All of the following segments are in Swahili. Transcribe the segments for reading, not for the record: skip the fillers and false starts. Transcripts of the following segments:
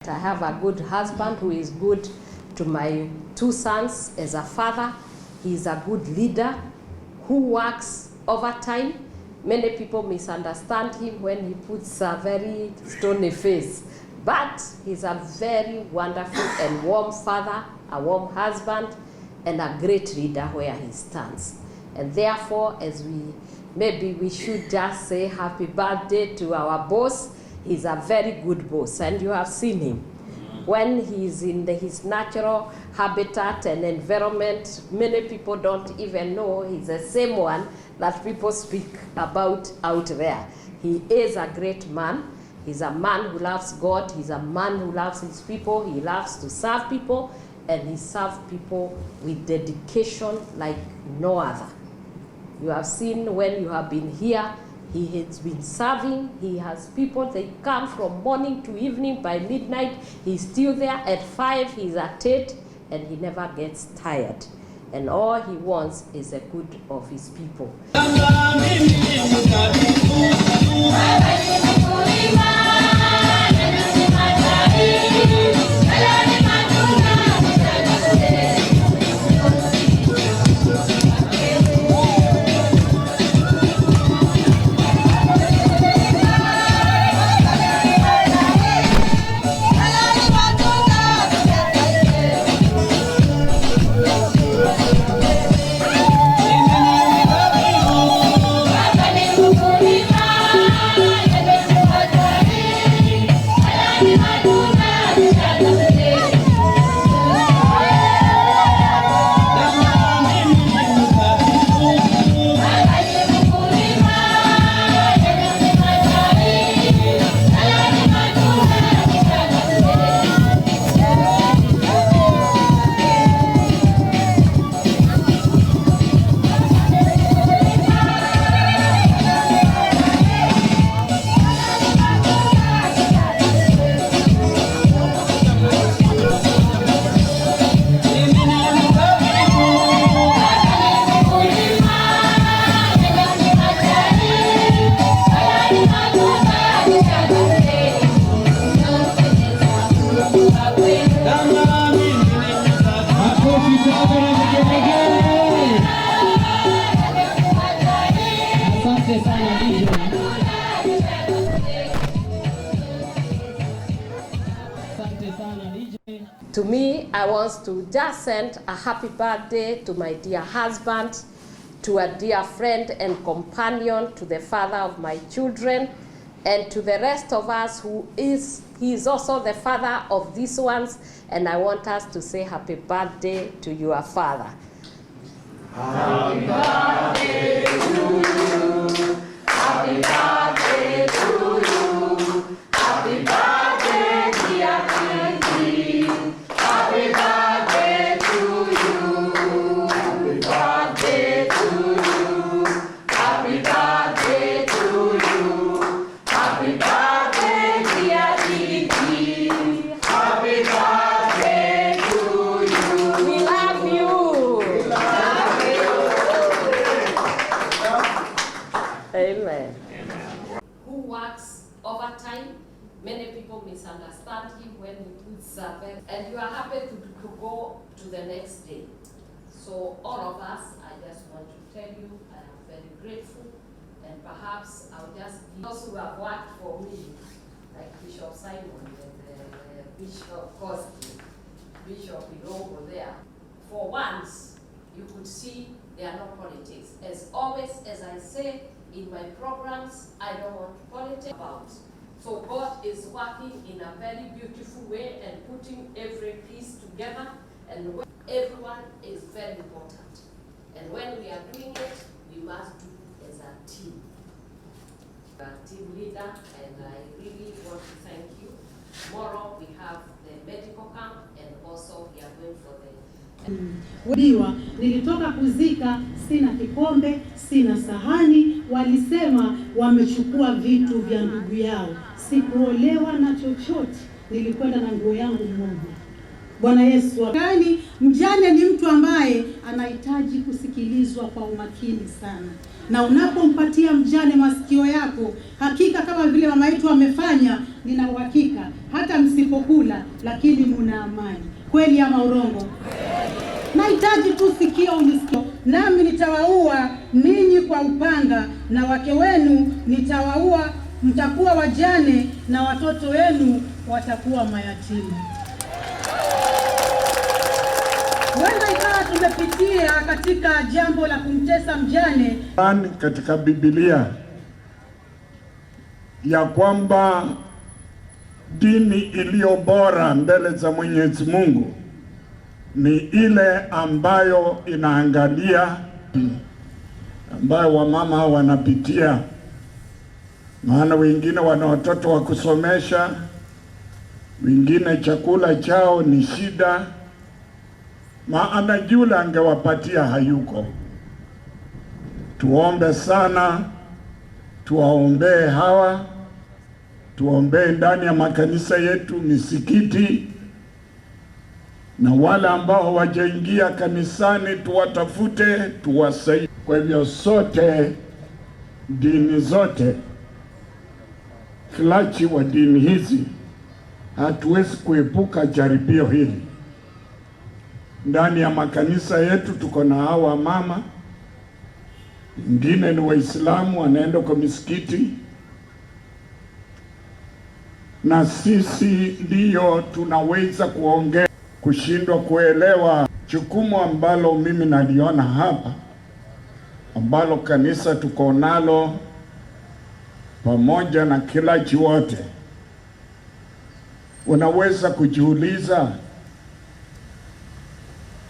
I have a good husband who is good to my two sons as a father. He is a good leader who works overtime. Many people misunderstand him when he puts a very stony face. But he's a very wonderful and warm father, a warm husband, and a great leader where he stands. And therefore, as we maybe we should just say happy birthday to our boss. He's a very good boss, and you have seen him. When he's in his natural habitat and environment, many people don't even know he's the same one that people speak about out there. He is a great man. He's a man who loves God. He's a man who loves his people. He loves to serve people, and he serves people with dedication like no other. You have seen when you have been here, he has been serving. He has people, they come from morning to evening. By midnight, he's still there. At 5, he's at 8, and he never gets tired. And all he wants is the good of his people. Makofi shangwe na vigelegele. Asante sana, DJ. Asante sana, DJ. To me, I want to just send a happy birthday to my dear husband, to a dear friend and companion, to the father of my children, and to the rest of us who is, he is also the father of these ones, and I want us to say happy birthday to your father. Happy birthday to you. Happy birthday to you. Happy birthday, dear Gigi. Happy birthday to you. Happy birthday to you. Happy birthday to you. Happy birthday, dear Gigi. Happy birthday to you. We love you. We love you. Amen. Who works overtime? Many people misunderstand him when he puts seven, and you are happy to go to the next day. So all of us, I just want to tell you, I am very grateful, and perhaps I'll just give those who have worked for me, like Bishop Simon and Bishop Koski, Bishop Irongo there. For once, you could see there are no politics. As always, as I say in my programs, I don't want politics about. So God is working in a very beautiful way and putting every piece together, and everyone is very important. And when we are doing it, we must do as a team. A team leader, and I really want to thank you. Tomorrow we have the medical camp, and also we are going for the Biwa, nilitoka kuzika, sina kikombe, sina sahani. Walisema wamechukua vitu vya ndugu yao. Sikuolewa na chochote, nilikwenda na nguo yangu moja. Bwana Yesu. Yaani mjane ni mtu ambaye anahitaji kusikilizwa kwa umakini sana, na unapompatia mjane masikio yako, hakika kama vile mama yetu amefanya, nina uhakika hata msipokula, lakini muna amani. Kweli ama urongo? Nahitaji tu sikio unisikie. Nami nitawaua ninyi kwa upanga, na wake wenu nitawaua, mtakuwa wajane na watoto wenu watakuwa mayatima. Huenda ikawa tumepitia katika jambo la kumtesa mjane. Katika Biblia ya kwamba dini iliyo bora mbele za Mwenyezi Mungu ni ile ambayo inaangalia ambayo wamama wanapitia, maana wengine wana watoto wa kusomesha, wengine chakula chao ni shida, maana yule angewapatia hayuko. Tuombe sana, tuwaombee hawa, tuombee ndani ya makanisa yetu, misikiti, na wale ambao hawajaingia kanisani tuwatafute, tuwasaidie. Kwa hivyo sote, dini zote, clergy wa dini hizi, hatuwezi kuepuka jaribio hili. Ndani ya makanisa yetu tuko na hawa mama, wengine ni Waislamu wanaenda kwa misikiti, na sisi ndiyo tunaweza kuongea, kushindwa kuelewa jukumu ambalo mimi naliona hapa, ambalo kanisa tuko nalo pamoja na clergy wote. Unaweza kujiuliza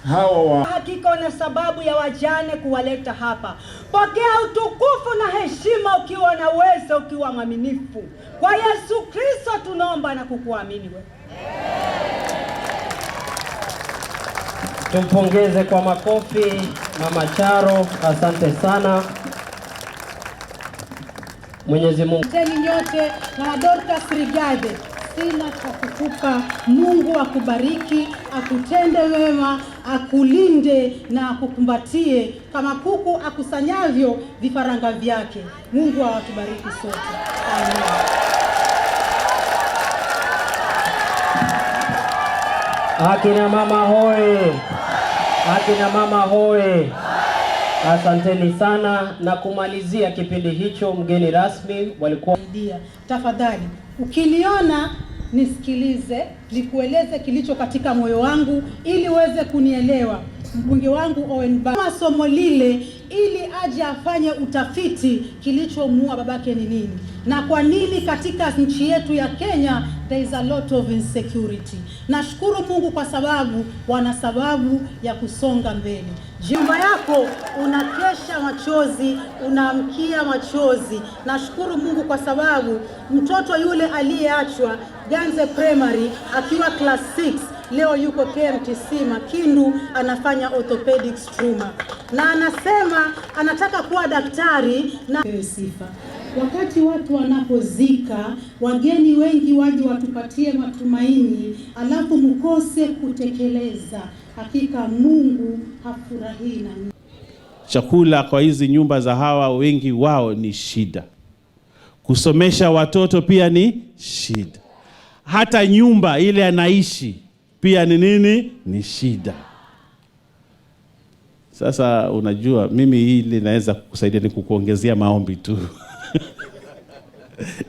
hawa wa Hakika na sababu ya wajane kuwaleta hapa. Pokea utukufu na heshima ukiwa na uwezo, ukiwa mwaminifu. Kwa Yesu Kristo tunaomba na kukuamini wewe. Tumpongeze kwa makofi Mama Charo, asante sana. Mwenyezi Mungu. Asanteni nyote na Dorcas Rigade, sina cha kukupa. Mungu akubariki, akutende wema, akulinde na akukumbatie kama kuku akusanyavyo vifaranga vyake. Mungu awatubariki sote. Amen. Akina mama hoe! Akina mama hoe! Asanteni sana. Na kumalizia kipindi hicho, mgeni rasmi walikuwa Tafadhali ukiniona nisikilize, nikueleze kilicho katika moyo wangu ili uweze kunielewa. Mbunge wangu Owen Baya somo lile ili aje afanye utafiti kilichomuua babake ni nini na kwa nini katika nchi yetu ya Kenya there is a lot of insecurity. Nashukuru Mungu kwa sababu wana sababu ya kusonga mbele. Nyumba yako unakesha machozi, unaamkia machozi. Nashukuru Mungu kwa sababu mtoto yule aliyeachwa Ganze Primary akiwa class 6 leo yuko KMTC Makindu anafanya orthopedics trauma, na anasema anataka kuwa daktari na sifa. Wakati watu wanapozika, wageni wengi waje watupatie matumaini, alafu mkose kutekeleza. Hakika Mungu hafurahii na chakula kwa hizi nyumba za hawa wengi wao ni shida. Kusomesha watoto pia ni shida. Hata nyumba ile anaishi pia ni nini? Ni shida. Sasa unajua mimi hili naweza kukusaidia ni kukuongezea maombi tu.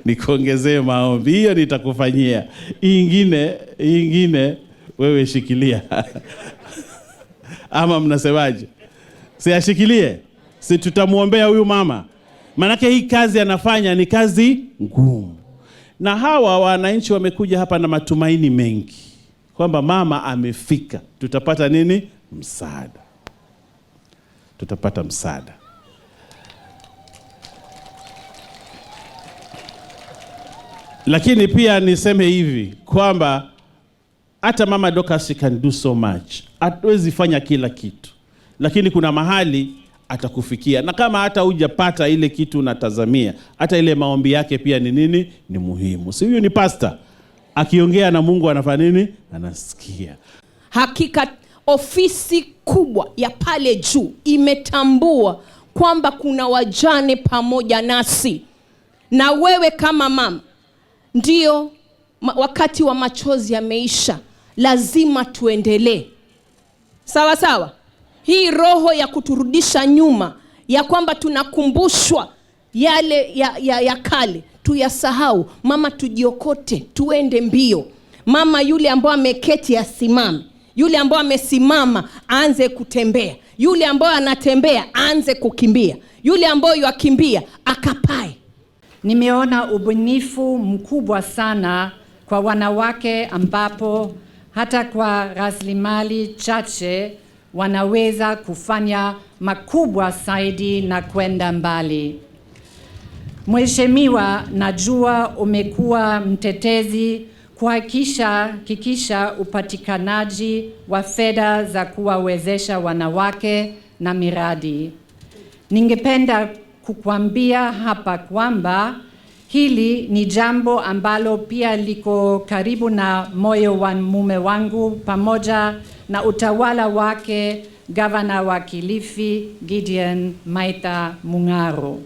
Nikuongezee maombi. Hiyo nitakufanyia. Ingine wewe shikilia. Ama mnasemaje? Si ashikilie? Si tutamuombea huyu mama? Manake hii kazi anafanya ni kazi ngumu. Na hawa wananchi wamekuja hapa na matumaini mengi kwamba mama amefika, tutapata nini? Msaada. Tutapata msaada. Lakini pia niseme hivi kwamba hata Mama Dorcas can do so much. Hatuwezi fanya kila kitu, lakini kuna mahali atakufikia. Na kama hata hujapata ile kitu unatazamia, hata ile maombi yake pia ni nini? Ni muhimu. Si huyu ni pastor? Akiongea na Mungu anafanya nini? Anasikia. Hakika ofisi kubwa ya pale juu imetambua kwamba kuna wajane pamoja nasi, na wewe kama mama, ndio wakati wa machozi yameisha, lazima tuendelee. Sawa sawa. Hii roho ya kuturudisha nyuma, ya kwamba tunakumbushwa yale ya kale, tuyasahau. Mama, tujiokote, tuende mbio. Mama yule ambaye ameketi asimame, yule ambaye amesimama aanze kutembea, yule ambaye anatembea aanze kukimbia, yule ambaye yuakimbia akapae. Nimeona ubunifu mkubwa sana kwa wanawake ambapo hata kwa rasilimali chache wanaweza kufanya makubwa zaidi na kwenda mbali. Mheshimiwa, najua umekuwa mtetezi kuhakikisha upatikanaji wa fedha za kuwawezesha wanawake na miradi. Ningependa kukwambia hapa kwamba hili ni jambo ambalo pia liko karibu na moyo wa mume wangu pamoja na utawala wake, gavana wa Kilifi Gideon Maitha Mung'aro.